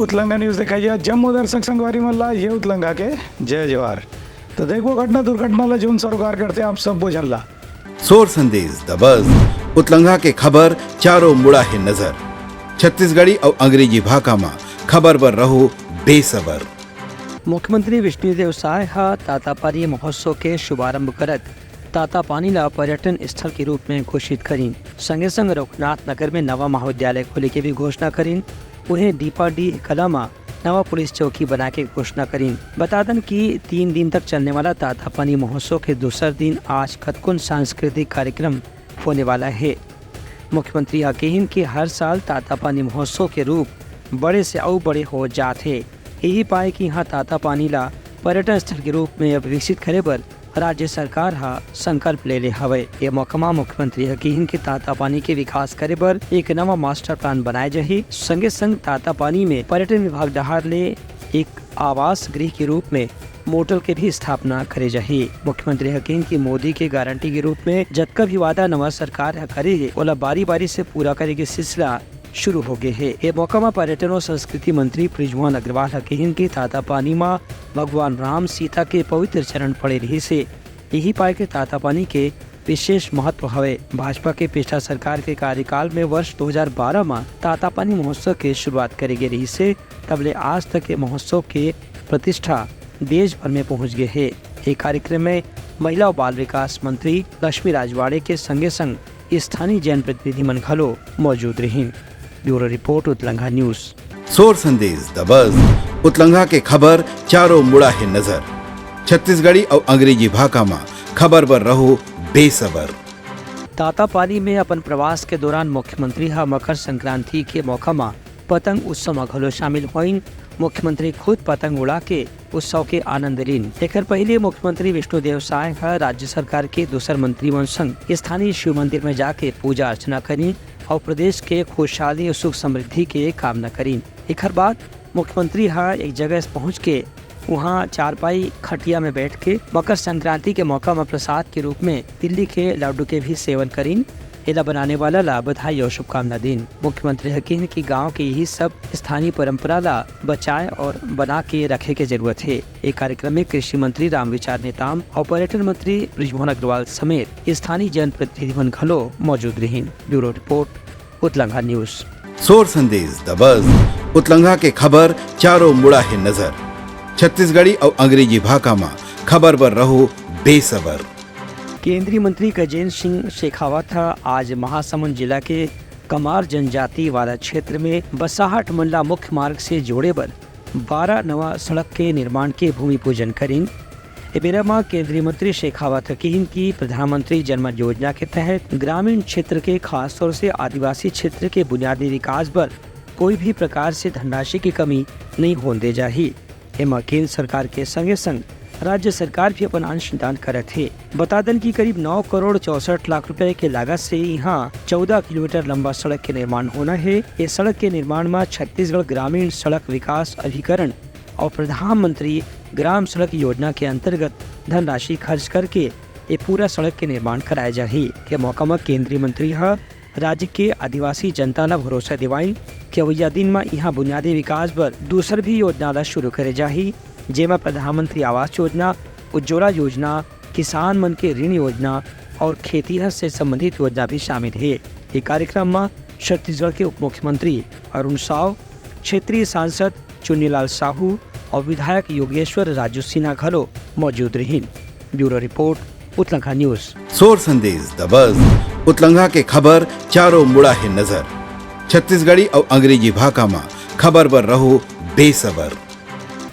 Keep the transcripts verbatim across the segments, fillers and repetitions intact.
उतलंगा news देखइया जम्मो दर्शक संगवारी मन ला ये उतलंगा के जय जोहार। तो देखो घटना दुर्घटना ला जोन सरोकार करते आप सब बोझन ला। सोर संदेश दबस, उतलंगा के खबर चारों मुड़ा हे नजर। छत्तीसगढ़ी अउ अंग्रेजी भाखा मा खबर बर रहो बेसबर। मुख्यमंत्री विष्णुदेव साय ह तातापानी महोत्सव के शुभारंभ करत तातापानी ला पर्यटन स्थल के रूप में घोषित करिन। संगे संग रघुनाथ नगर में नवा महाविद्यालय खोले के भी घोषणा करिन। उहें दीपाडीह कला मा नवा पुलिस चौकी बनाए के घोषणा करिन। बता दन कि तीन दिन तक चलने वाला तातापानी महोत्सव के दूसर दिन आज कतकोन सांस्कृतिक कार्यक्रम होने वाला हे। मुख्यमंत्री ह कहिन कि हर साल तातापानी महोत्सव के रूप बड़े से अउ बड़े हो जात हे। यही पाए कि इहाँ तातापानी ला पर्यटन स्थल के रूप में अब विकसित करे बर राज्य सरकार ह संकल्प ले ले हवय। ये मौका म मुख्यमंत्री ह किहिन कि तातापानी के विकास करे बर एक नवा मास्टर प्लान बनाए जाही। संगे संग तातापानी में पर्यटन विभाग डहार ले एक आवास गृह के रूप में मोटल के भी स्थापना करे जाही। मुख्यमंत्री ह किहिन कि मोदी के गारंटी के रूप में जतका भी वादा नवा सरकार ह करे हे, ओला बारी-बारी से पूरा करे के सिलसिला शुरू हो गे हे। ए मौका म पर्यटन अउ संस्कृति मंत्री बृजमोहन अग्रवाल ह किहिन कि तातापानी म भगवान राम सीता के पवित्र चरण पड़े रिहिस हे। यही पाए के तातापानी के विशेष महत्व हवे। भाजपा के पिछला सरकार के कार्यकाल में वर्ष दो हज़ार बारह म तातापानी महोत्सव के शुरुआत करे गे रिहिस हे, तब ले आज तक ये महोत्सव के प्रतिष्ठा देश भर में पहुंच गे हे। ए कार्यक्रम में महिला अउ बाल विकास मंत्री लक्ष्मी राजवाड़े के संगे संग स्थानीय जनप्रतिनिधि मन घलो मौजूद रिहिन। Bureau report, Utlangha news. सोर संदेश दबस, उतलंगा के खबर चारों मुड़ा हे नजर। छत्तीसगढ़ी अउ अंग्रेजी भाखा म खबर बर रहो बेसबर। तातापानी में अपन प्रवास के दौरान मुख्यमंत्री ह मकर संक्रांति के मौका म पतंग उत्सव म घलो शामिल होइन। मुख्यमंत्री खुद पतंग उड़ा के उत्सव के आनंद लीन। एकर पहिले मुख्यमंत्री विष्णुदेव साय ह राज्य सरकार के दूसर मंत्री मन संग स्थानीय शिव मंदिर में जाके पूजा अर्चना करिन अउ प्रदेश के खुशहाली अउ सुख समृद्धि के कामना करिन। एकर बाद मुख्यमंत्री ह एक जगह पहुंच के उहां चारपाई खटिया में बैठ के मकर संक्रांति के मौका म प्रसाद के रूप में तिल्ली के लड्डू के भी सेवन करिन। एला बनाने वाला ला बधाई अउ शुभकामना दीन। मुख्यमंत्री ह किहिन कि गांव के यही सब स्थानीय परंपरा ला बचाए अउ बना के रखे के जरूरत हे। ए कार्यक्रम में कृषि मंत्री रामविचार नेताम अउ पर्यटन मंत्री बृजमोहन अग्रवाल समेत स्थानीय जनप्रतिनिधि मन घलो मौजूद रिहिन। Bureau report, Utlangha news. सोर संदेश दबस, उतलंगा के खबर चारों मुड़ा हे नजर। छत्तीसगढ़ी अउ अंग्रेजी भाखा म खबर बर रहो बेसबर। केंद्रीय मंत्री गजेंद्र सिंह शेखावत ह आज महासमुंद जिला के कमार जनजाति वाला क्षेत्र में बसाहट मन ला मुख्य मार्ग से जोड़े बर बारह नवा सड़क के निर्माण के भूमि पूजन करिन। ए बेरा म केंद्रीय मंत्री शेखावत ह किहिन कि प्रधानमंत्री जनमन योजना के तहत ग्रामीण क्षेत्र के, खासतौर से आदिवासी क्षेत्र के बुनियादी विकास बर कोई भी प्रकार से धनराशि की कमी नहीं होन दे जाही। एमा केंद्र सरकार के संगे संग राज्य सरकार भी अपन अंशदान करत हे। बता दन कि करीब नौ करोड़ चौसठ लाख रुपए के लागत से इहां चौदह किलोमीटर लंबा सड़क के निर्माण होना हे। ये सड़क के निर्माण म छत्तीसगढ़ ग्रामीण सड़क विकास अभिकरण अउ प्रधानमंत्री ग्राम सड़क योजना के अंतर्गत धनराशि खर्च करके ये पूरा सड़क के निर्माण कराए जाही। के मौका म केंद्रीय मंत्री ह राज्य के आदिवासी जनता ल भरोसा दिवाइन कि अवइया दिन म इहां बुनियादी विकास बर दूसर भी योजना ल शुरू करे जाही, जेमा प्रधानमंत्री आवास योजना, उज्ज्वला योजना, किसान मन के ऋण योजना अउ खेतिहर से संबंधित योजना भी शामिल हे। ये कार्यक्रम म छत्तीसगढ़ के उप मुख्यमंत्री अरुण साव, क्षेत्रीय सांसद चुन्नीलाल साहू अउ विधायक योगेश्वर राजू सिन्हा घलो मौजूद रिहिन। Bureau report, Utlangha news. सोर संदेश दबस, उतलंगा के खबर चारों मुड़ा हे नजर। छत्तीसगढ़ी अउ अंग्रेजी भाखा म खबर बर रहो बेसबर।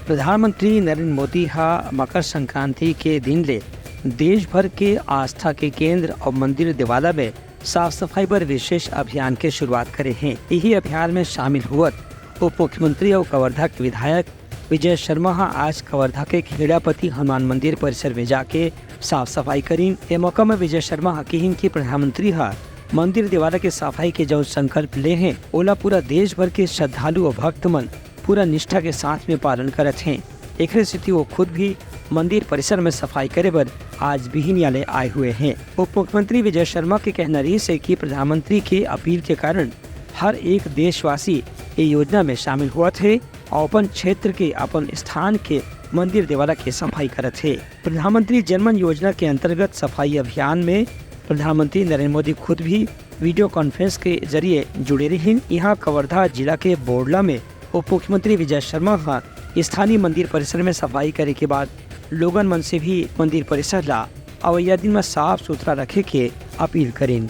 प्रधानमंत्री नरेंद्र मोदी ह मकर संक्रांति के दिन ले देश भर के आस्था के केंद्र अउ मंदिर देवाला में साफ सफाई बर विशेष अभियान के शुरुआत करे हे। इही अभियान में शामिल होवत उप मुख्यमंत्री अउ कवर्धा के विधायक विजय शर्मा ह आज कवर्धा के खेड़ापति हनुमान मंदिर परिसर में जाके साफ सफाई करीन। ए मौका में विजय शर्मा ह किहिन कि प्रधानमंत्री ह मंदिर देवाला के सफाई के जउन संकल्प ले हे, ओला पूरा देश भर के श्रद्धालु अउ भक्त मन पूरा निष्ठा के साथ में पालन करत हें। एकरे सेती वो खुद भी मंदिर परिसर में सफाई करे बर आज बिहिनिया ले आए हुए हें। उप मुख्यमंत्री विजय शर्मा के कहना रहिस हे कि प्रधानमंत्री के अपील के कारण हर एक देशवासी ये योजना में शामिल होवत हे। अउ अपन क्षेत्र के, अपन स्थान के मंदिर देवाला के सफाई करत हे। प्रधानमंत्री जनमन योजना के अंतर्गत सफाई अभियान में प्रधानमंत्री नरेंद्र मोदी खुद भी वीडियो कॉन्फ्रेंस के जरिए जुड़े रहिन। यहाँ कवर्धा जिला के बोड़ला में उप मुख्यमंत्री विजय शर्मा ह स्थानीय मंदिर परिसर में सफाई करे के बाद लोगन मन से भी मंदिर परिसर ला अवइया दिन में साफ सुथरा रखे के अपील करिन।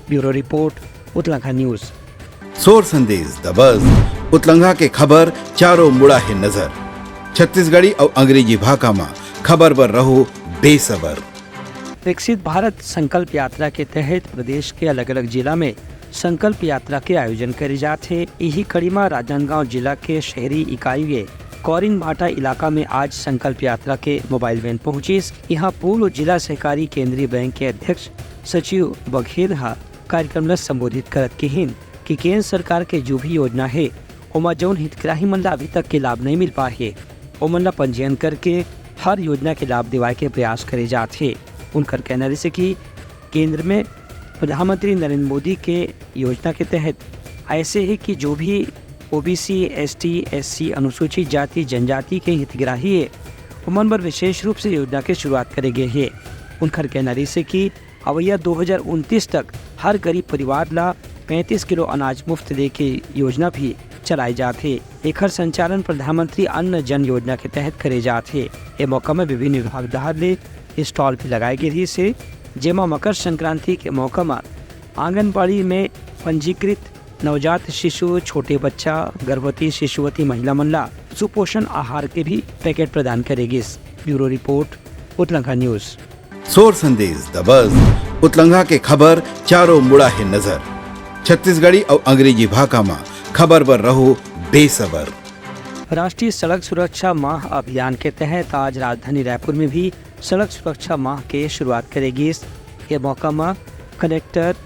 Bureau report, Utlangha news. सोर संदेश दबस, उतलंघा के खबर चारों मुड़ा हे नजर। छत्तीसगढ़ी अउ अंग्रेजी भाखा म खबर बर रहो बेसबर। विकसित भारत संकल्प यात्रा के तहत प्रदेश के अलग-अलग जिला में संकल्प यात्रा के आयोजन करे जात हे। इही कड़ी म राजनांदगांव जिला के शहरी इकाई के कौरिन भाटा इलाका में आज संकल्प यात्रा के मोबाइल वैन पहुंचिस। इहां पूर्व जिला सहकारी केंद्रीय बैंक के अध्यक्ष सचिव बघेल ह कार्यक्रम ल संबोधित करत किहिन कि केंद्र सरकार के जो भी योजना हे, ओमा जउन हितग्राही मन ला अभी तक के लाभ नहीं मिल पाए हे, ओमन ला पंजीयन करके हर योजना के लाभ दिवाए के प्रयास करे जात हे। उनकर कहना रहिसे कि केंद्र में प्रधानमंत्री नरेंद्र मोदी के योजना के तहत ऐसे हे कि जो भी ओबीसी, एसटी, एससी, अनुसूचित जाति जनजाति के हितग्राही हे, ओमन बर विशेष रूप से योजना के शुरुआत करे गे हे। उनकर कहना रहिसे कि अवइया दो हज़ार उनतीस तक हर गरीब परिवार ला पैंतीस किलो अनाज मुफ्त दे के योजना भी चलाए जात हे। एखर संचालन प्रधानमंत्री अन्न जन योजना के तहत करे जात हे। ए मौका में विभिन्न विभाग डहार ले स्टॉल भी लगाए गे रहिस हे, जेमा मकर संक्रांति के मौका म आंगनबाड़ी में पंजीकृत नवजात शिशु, छोटे बच्चा, गर्भवती, शिशुवती महिला मन ला सुपोषण आहार के भी पैकेट प्रदान करे गिस। Bureau report, Utlangha news. सोर संदेश दबस, उतलंघा के खबर चारों मुड़ा हे नजर। छत्तीसगढ़ी अउ अंग्रेजी भाखा म खबर बर रहो बेसबर। राष्ट्रीय सड़क सुरक्षा माह अभियान के तहत आज राजधानी रायपुर में भी सड़क सुरक्षा माह के शुरुआत करे गिस। ये मौका म कलेक्टर,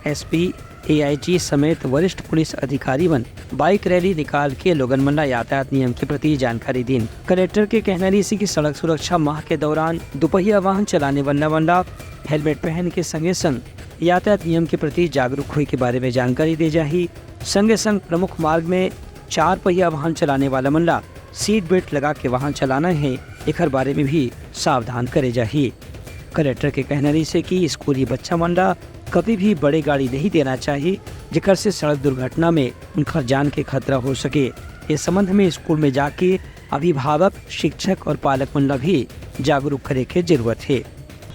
एसपी, एआईजी समेत वरिष्ठ पुलिस अधिकारी मन बाइक रैली निकाल के लोगन मन ला यातायात नियम के प्रति जानकारी दिन। कलेक्टर के कहना रहिसे कि सड़क सुरक्षा माह के दौरान दुपहिया वाहन चलाने वाला मन ला हेलमेट पहन के संगे संग यातायात नियम के प्रति जागरूक होए के बारे में जानकारी दे जाही। संगे संग प्रमुख मार्ग में चार पहिया वाहन चलाने वाला मन ला सीट बेल्ट लगा के वाहन चलाना हे, एखर बारे में भी सावधान करे जाही। कलेक्टर के कहना रहिसे कि स्कूली बच्चा मन ला कभी भी बड़े गाड़ी नहीं देना चाही, जेकर से सड़क दुर्घटना में उनकर जान के खतरा हो सके। इस संबंध में स्कूल में जाके अभिभावक, शिक्षक और पालक मन ला भी जागरूक करे के जरूरत हे।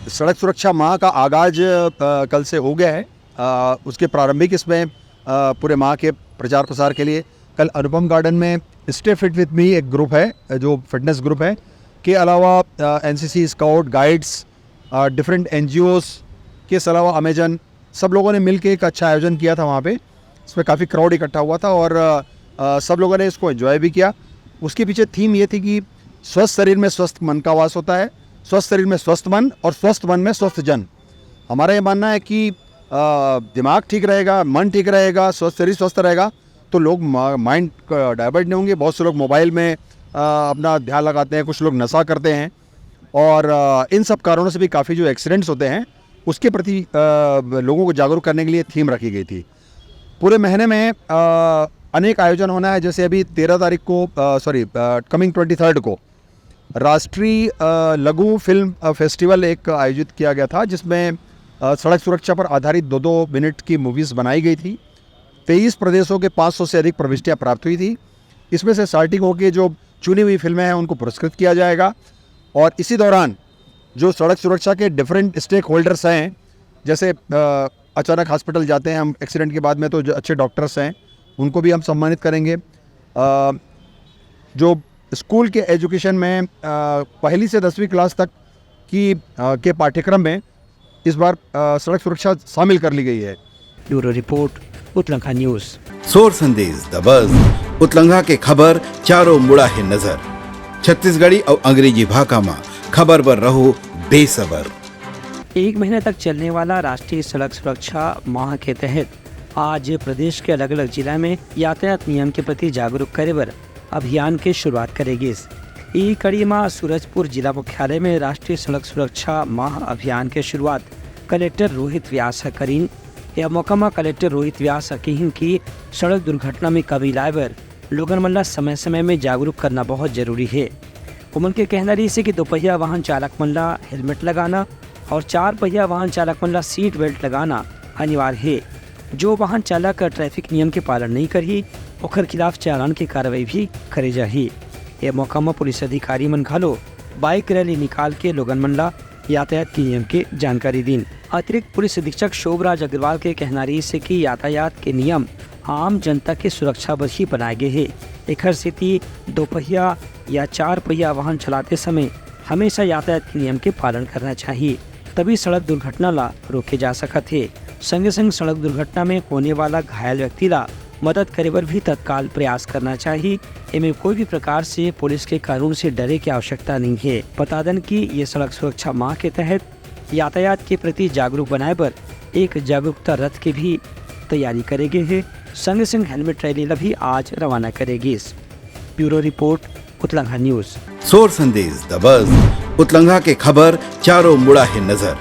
सड़क सुरक्षा माह का आगाज, अ, कल से हो गया है। अ, उसके प्रारंभिक इसमें, अ, पूरे माह के प्रचार प्रसार के लिए कल अनुपम गार्डन में स्टे फिट विद मी एक ग्रुप है, जो फिटनेस ग्रुप है, के अलावा, अ, एनसीसी, स्काउट, गाइड्स, अ, डिफरेंट एनजीओज़, के अलावा अमेजन, सब लोगों ने मिलके एक अच्छा आयोजन किया था वहाँ पे। इसमें काफ़ी क्राउड इकट्ठा हुआ था और, अ, अ, सब लोगों ने इसको एंजॉय भी किया। उसके पीछे थीम ये थी कि स्वस्थ शरीर में स्वस्थ मन का वास होता है, स्वस्थ शरीर में स्वस्थ मन और स्वस्थ मन में स्वस्थ जन। हमारा ये मानना है कि, अ, दिमाग ठीक रहेगा, मन ठीक रहेगा, स्वस्थ शरीर स्वस्थ रहेगा, तो लोग मा-, माइंड क-, डाइवर्ट नहीं होंगे। बहुत से लोग मोबाइल में, अ, अपना ध्यान लगाते हैं, कुछ लोग नशा करते हैं और, अ, इन सब कारणों से भी काफ़ी जो एक्सीडेंट्स होते हैं, उसके प्रति, अ, लोगों को जागरूक करने के लिए थीम रखी गई थी। पूरे महीने में, अ, अनेक आयोजन होना है। जैसे अभी तेरह तारीख को, अ, सॉरी, अ, कमिंग ट्वेंटी थर्ड को राष्ट्रीय, अ, लघु फिल्म, अ, फेस्टिवल एक आयोजित किया गया था, जिसमें, अ, सड़क सुरक्षा पर आधारित दो दो मिनट की मूवीज़ बनाई गई थी। तेईस प्रदेशों के पाँच सौ से अधिक प्रविष्टियां प्राप्त हुई थी। इसमें से सॉर्टिंग होकर जो चुनी हुई फिल्में हैं, उनको पुरस्कृत किया जाएगा और इसी दौरान जो सड़क सुरक्षा के डिफरेंट स्टेक होल्डर्स हैं, जैसे, अ, अचानक हॉस्पिटल जाते हैं हम एक्सीडेंट के बाद में, तो जो अच्छे डॉक्टर्स हैं, उनको भी हम सम्मानित करेंगे। अ, जो स्कूल के एजुकेशन में, अ, पहली से दसवीं क्लास तक की, अ, के पाठ्यक्रम में इस बार, अ, सड़क सुरक्षा शामिल कर ली गई है। Bureau report, Utlangha news. सोर संदेश दबस, उतलंघा के खबर चारों मुड़ा हे नजर। छत्तीसगढ़ी अउ अंग्रेजी भाखा म खबर बर रहो बेसबर। एक महीना तक चलने वाला राष्ट्रीय सड़क सुरक्षा माह के तहत आज प्रदेश के अलग-अलग जिला में यातायात नियम के प्रति जागरूक करे बर अभियान के शुरुआत करे गिस। ई कड़ी म सूरजपुर जिला मुख्यालय में राष्ट्रीय सड़क सुरक्षा माह अभियान के शुरुआत कलेक्टर रोहित व्यास ह करिन। यह मौका म कलेक्टर रोहित व्यास ह किहिन कि सड़क दुर्घटना में कमी लाए बर लोगन मन ला समय-समय में जागरूक करना बहुत जरूरी हे। ओमन के कहना रहिस हे कि दोपहिया वाहन चालक मन ला हेलमेट लगाना और चार पहिया वाहन चालक मन ला सीट बेल्ट लगाना अनिवार्य हे। जो वाहन चालक ट्रैफिक नियम के पालन नहीं करही, ओकर खिलाफ चालान के कार्रवाई भी करे जाही। ये मौका म पुलिस अधिकारी मन घलो बाइक रैली निकाल के लोगन मन ला यातायात के नियम के जानकारी दीन। अतिरिक्त पुलिस अधीक्षक शोभराज अग्रवाल के कहना रहिस हे कि यातायात के नियम आम जनता के सुरक्षा बर ही बनाए गे हे। एखर सेती दोपहिया या चार पहिया वाहन चलाते समय हमेशा यातायात के नियम के पालन करना चाहिए, तभी सड़क दुर्घटना ला रोके जा सकत हे। संगे संग सड़क दुर्घटना में होने वाला घायल व्यक्ति ला मदद करे बर भी तत्काल प्रयास करना चाहिए। एमे कोई भी प्रकार से पुलिस के कानून से डरे के आवश्यकता नहीं है। बता दन कि ये सड़क सुरक्षा माह के तहत यातायात के प्रति जागरूक बनाए बर एक जागरूकता रथ के भी तैयारी करे गे हे। संगे संग हेलमेट रैली ला भी आज रवाना करे गिस। Bureau report, Utlangha news. सोर संदेश दबस, उतलंघा के खबर चारों मुड़ा हे नजर।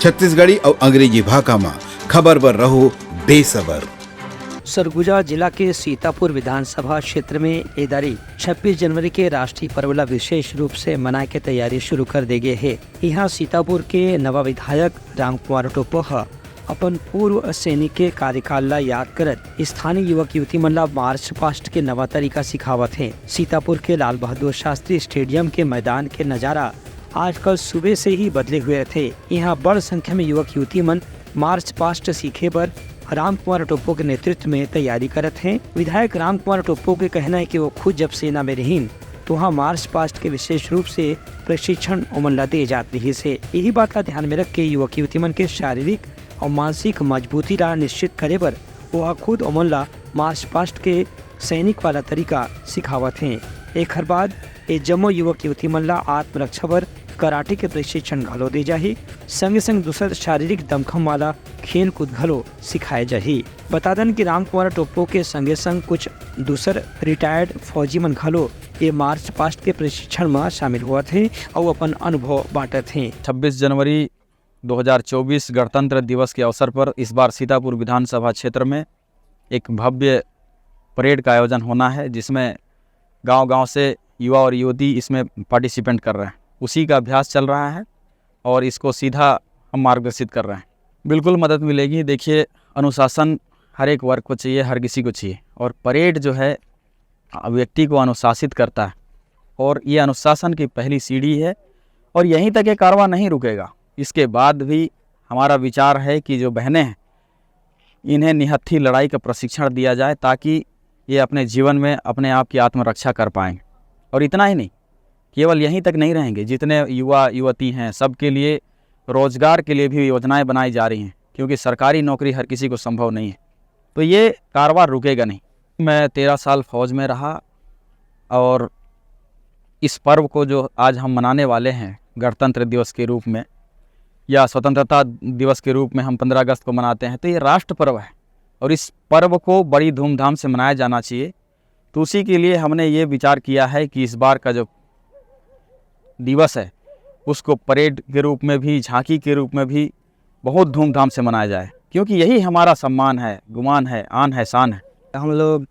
छत्तीसगढ़ी अउ अंग्रेजी भाखा म खबर बर रहो बेसबर। सरगुजा जिला के सीतापुर विधानसभा क्षेत्र में ए दारी छब्बीस जनवरी के राष्ट्रीय पर्व ला विशेष रूप से मनाए के तैयारी शुरू कर दे गे हे। इहाँ सीतापुर के नवा विधायक रामकुमार टोप्पो ह अपन पूर्व सैनिक के कार्यकाल ला याद करत स्थानीय युवक युवती मन ला मार्च पास्ट के नवा तरीका सिखावत हे। सीतापुर के लाल बहादुर शास्त्री स्टेडियम के मैदान के नजारा आजकल सुबह से ही बदले हुए रथे। इहाँ बड़ संख्या में युवक युवती मन मार्च पास्ट सीखे बर रामकुमार टोप्पो के नेतृत्व में तैयारी करत हें। विधायक रामकुमार टोप्पो के कहना है कि वो खुद जब सेना में रहिन, तो वहाँ मार्च पास्ट के विशेष रूप से प्रशिक्षण ओमन ला दे जात रहिस हे। यही बात ला ध्यान में रख के युवक युवती मन के शारीरिक और मानसिक मजबूती ला निश्चित करे बर वो खुद ओमन ला मार्च पास्ट के सैनिक वाला तरीका सिखावत हें। एखर बाद ए जम्मो युवक युवती मन ला आत्मरक्षा बर कराटे के प्रशिक्षण घलो दे जाही। संगे संग दूसर शारीरिक दमखम वाला खेल कूद घलो सिखाए जाही। बता दन कि रामकुमार टोप्पो के संगे संग कुछ दूसर रिटायर्ड फौजी मन घलो ये मार्च पास्ट के प्रशिक्षण म शामिल होवत हे अउ अपन अनुभव बांटत हे। छब्बीस जनवरी दो हज़ार चौबीस गणतंत्र दिवस के अवसर पर इस बार सीतापुर विधानसभा क्षेत्र में एक भव्य परेड का आयोजन होना है, जिसमें गांव-गांव से युवा और युवती इसमें पार्टिसिपेंट कर रहे हैं। उसी का अभ्यास चल रहा है और इसको सीधा हम मार्गदर्शित कर रहे हैं। बिल्कुल मदद मिलेगी। देखिए, अनुशासन हर एक वर्ग को चाहिए, हर किसी को चाहिए, और परेड जो है, व्यक्ति को अनुशासित करता है और ये अनुशासन की पहली सीढ़ी है और यहीं तक ये कारवां नहीं रुकेगा। इसके बाद भी हमारा विचार है कि जो बहनें हैं, इन्हें निहत्थी लड़ाई का प्रशिक्षण दिया जाए, ताकि ये अपने जीवन में अपने आप की आत्मरक्षा कर पाएं। और इतना ही नहीं, केवल यहीं तक नहीं रहेंगे, जितने युवा युवती हैं, सबके लिए रोजगार के लिए भी योजनाएं बनाई जा रही हैं, क्योंकि सरकारी नौकरी हर किसी को संभव नहीं है। तो ये कारवां रुकेगा नहीं। मैं तेरह साल फौज में रहा और इस पर्व को जो आज हम मनाने वाले हैं गणतंत्र दिवस के रूप में या स्वतंत्रता दिवस के रूप में हम पन्द्रह अगस्त को मनाते हैं, तो ये राष्ट्र पर्व है और इस पर्व को बड़ी धूमधाम से मनाया जाना चाहिए। तो उसी के लिए हमने ये विचार किया है कि इस बार का जो दिवस है, उसको परेड के रूप में भी, झांकी के रूप में भी बहुत धूमधाम से मनाया जाए, क्योंकि यही हमारा सम्मान है, गुमान है, आन है, शान है। हम लोग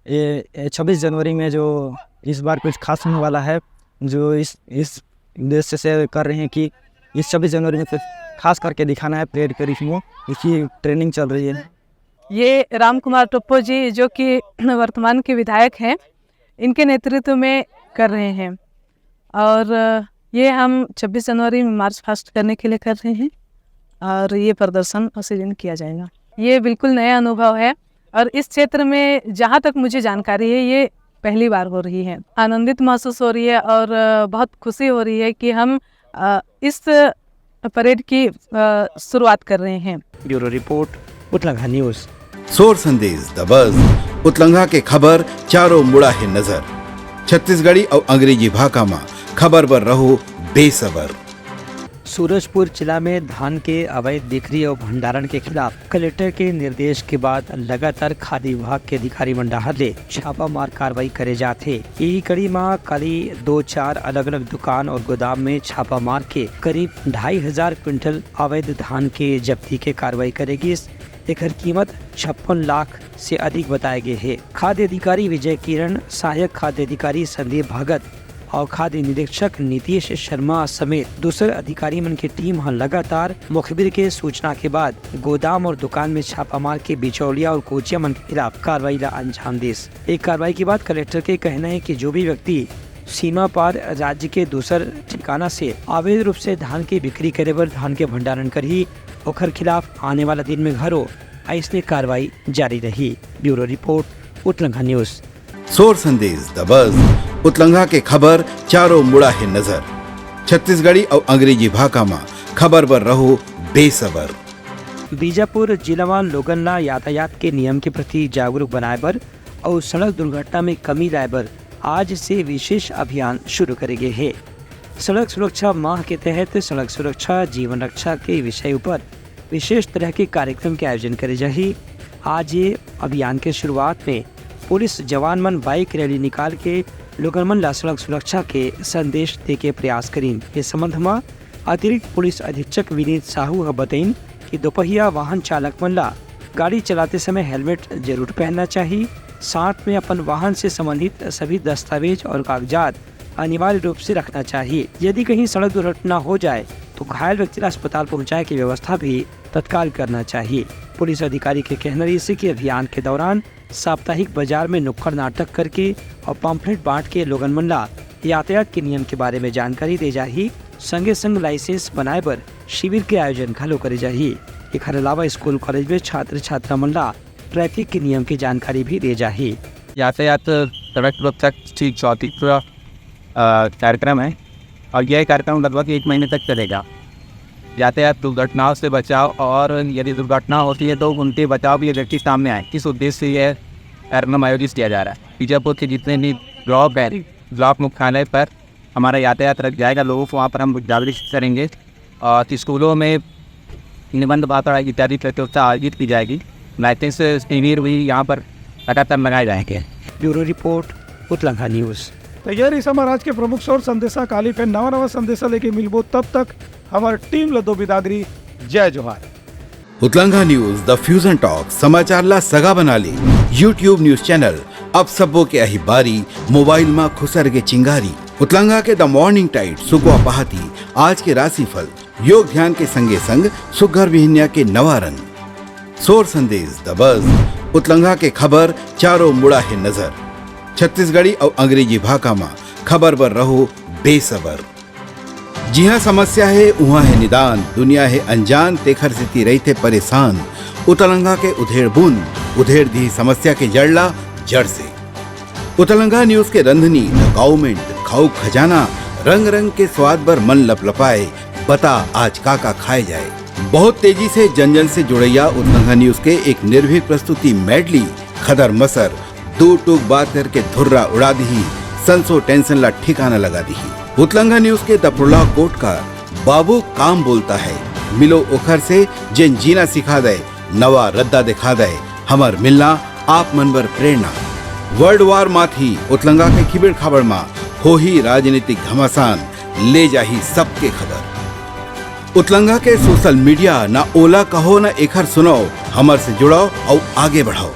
ये, ये छब्बीस जनवरी में जो इस बार कुछ खास होने वाला है, जो इस, इस उद्देश्य से कर रहे हैं कि इस छब्बीस जनवरी में कुछ खास करके दिखाना है परेड के रूप में, इसकी ट्रेनिंग चल रही है। ये राम कुमार टोप्पो जी, जो कि वर्तमान के विधायक हैं, इनके नेतृत्व में कर रहे हैं और ये हम छब्बीस जनवरी में मार्च पास्ट करने के लिए कर रहे हैं और ये प्रदर्शन उसी दिन किया जाएगा। ये बिल्कुल नया अनुभव है और इस क्षेत्र में जहाँ तक मुझे जानकारी है, ये पहली बार हो रही है। आनंदित महसूस हो रही है और बहुत खुशी हो रही है कि हम, अ, इस परेड की, अ, शुरुआत कर रहे हैं। Bureau report, Utlangha news. सोर संदेश दबस, उतलंघा के खबर चारों मुड़ा हे नजर। छत्तीसगढ़ी अउ अंग्रेजी भाखा म खबर बर रहो बेसबर। सूरजपुर जिला में धान के अवैध बिक्री अउ भंडारण के खिलाफ कलेक्टर के निर्देश के बाद लगातार खाद्य विभाग के अधिकारी मन डहार ले छापामार कार्रवाई करे जात हे। इही कड़ी म काली दो चार अलग-अलग दुकान अउ गोदाम में छापा मार के करीब ढाई हजार क्विंटल अवैध धान के जब्ती के कार्रवाई करे गिस। एकर कीमत छप्पन लाख से अधिक बताए गए हे। खाद्य अधिकारी विजय किरण, सहायक खाद्य अधिकारी संदीप भगत और खाद्य निरीक्षक नीतीश शर्मा समेत दूसर अधिकारी मन के टीम ह लगातार मुखबिर के सूचना के बाद गोदाम और दुकान में छापा मार के बिचौलिया और कोचिया मन के खिलाफ कार्रवाई ला अंजाम दिस। एक कार्रवाई के बाद कलेक्टर के कहना है कि जो भी व्यक्ति सीमा पार राज्य के दूसर ठिकाना से अवैध रूप से धान के बिक्री करे बर धान के भंडारण करही, ओखर खिलाफ आने वाला दिन में घरो अइसने कार्रवाई जारी रही। Bureau report, Utlangha news. सोर संदेश दबस, उतलंघा के खबर चारों मुड़ा हे नजर। छत्तीसगढ़ी अउ अंग्रेजी भाखा म खबर बर रहो बेसबर। बीजापुर जिला म लोगन ला यातायात के नियम के प्रति जागरूक बनाए बर अउ सड़क दुर्घटना में कमी लाए बर आज से विशेष अभियान शुरू करे गे हे। सड़क सुरक्षा माह के तहत सड़क सुरक्षा जीवन रक्षा के विषय ऊपर विशेष तरह के कार्यक्रम के आयोजन करे जाही। आज ये अभियान के शुरुआत में पुलिस जवान मन बाइक रैली निकाल के लोगन मन ला सड़क सुरक्षा के संदेश दे के प्रयास करीन। ये संबंध म अतिरिक्त पुलिस अधीक्षक विनीत साहू ह बतइन कि दोपहिया वाहन चालक मन ला गाड़ी चलाते समय हेलमेट जरूर पहनना चाही। साथ में अपन वाहन से संबंधित सभी दस्तावेज और कागजात अनिवार्य रूप से रखना चाहिए। यदि कहीं सड़क दुर्घटना हो जाए तो घायल व्यक्ति ला अस्पताल पहुंचाए की व्यवस्था भी तत्काल करना चाहिए। पुलिस अधिकारी के कहना रहिस कि अभियान के दौरान साप्ताहिक बाजार में नुक्कड़ नाटक करके और पम्फलेट बांट के लोगन मन ला यातायात के नियम के बारे में जानकारी दे जाही। संगे संग लाइसेंस बनाए बर शिविर के आयोजन घलो करे जाही। एखर अलावा स्कूल कॉलेज में छात्र छात्रा मन ला ट्रैफिक के नियम के जानकारी भी दे जाही। यातायात सड़क सुरक्षा ठीक चौथी पूरा अ, कार्यक्रम है और यह कार्यक्रम लगभग एक महीने तक चलेगा। यातायात दुर्घटनाओं से बचाव, और यदि दुर्घटना होती है तो उनके बचाव भी व्यक्ति सामने आए, इस उद्देश्य से यह कार्यक्रम आयोजित किया जा रहा है। बीजापुर के जितने भी ब्लॉक हैं, ब्लॉक मुख्यालय पर हमारा यातायात रख जाएगा, लोगों को वहाँ पर हम जागरूक करेंगे। और स्कूलों में निबंध वार्ता इत्यादि प्रतियोगिता आयोजित की जाएगी। लाइसेंस शिविर भी यहाँ पर लगातार लगाए जाएंगे। Bureau report, Utlangha news. त ये रहिस हमर आज के प्रमुख सोर संदेशा। काली फेर नवा नवा संदेशा लेके मिलबो, तब तक हमर टीम ल दो बिदागरी। जय जोहार। उतलंघा न्यूज, द फ्यूजन टॉक, समाचार ला सगा बना ले। YouTube न्यूज चैनल, अब सबो के आही बारी, मोबाइल मा खुसर के चिंगारी। उतलंघा के द मॉर्निंग टाइड, सुकवा पहाती, आज के राशिफल, योग ध्यान के संगे संग सुग्घर बिहनिया के नवा रंग। सोर संदेश, द बज, उतलंघा के खबर, चारों मुड़ा हे नजर। छत्तीसगढ़ी अउ अंग्रेजी भाखा मा खबर बर रहो बेसबर। जिहाँ समस्या हे, उहाँ हे निदान, दुनिया हे अनजान, तेखर सेती रहिथे परेशान। उतलंघा के उधेड़ बूंद, उधेड़ दिही समस्या के जड़ ला जड़ से। उतलंघा न्यूज के रंधनी, द काउमेंट, खाऊ खजाना, रंग रंग के स्वाद बर मन लपलपाए, बता आज का का खाए जाए। बहुत तेजी से जन जन से जुड़ैया उतलंघा न्यूज के एक निर्भीक प्रस्तुति मेडली, खदर मसर, दू टूक बात करके धुर्रा उड़ा दिही, संसो टेंशन ला ठिकाना लगा दिही। उतलंघा न्यूज के दपड़ुला कोटकार, बाबू काम बोलता है, मिलो ओखर से जेन जीना सिखा दे, नवा रद्दा दिखा दे, हमर मिलना आप मन बर प्रेरणा। वर्ल्ड वार माथी उतलंघा के खिबेड़ खाबड़ मा होही राजनीतिक घमासान, ले जाही सबके खबर। उतलंघा के सोशल मीडिया, ना ओला कहो ना एखर सुनाओ, हमर से जुड़ाओ अउ आगे बढ़ाओ।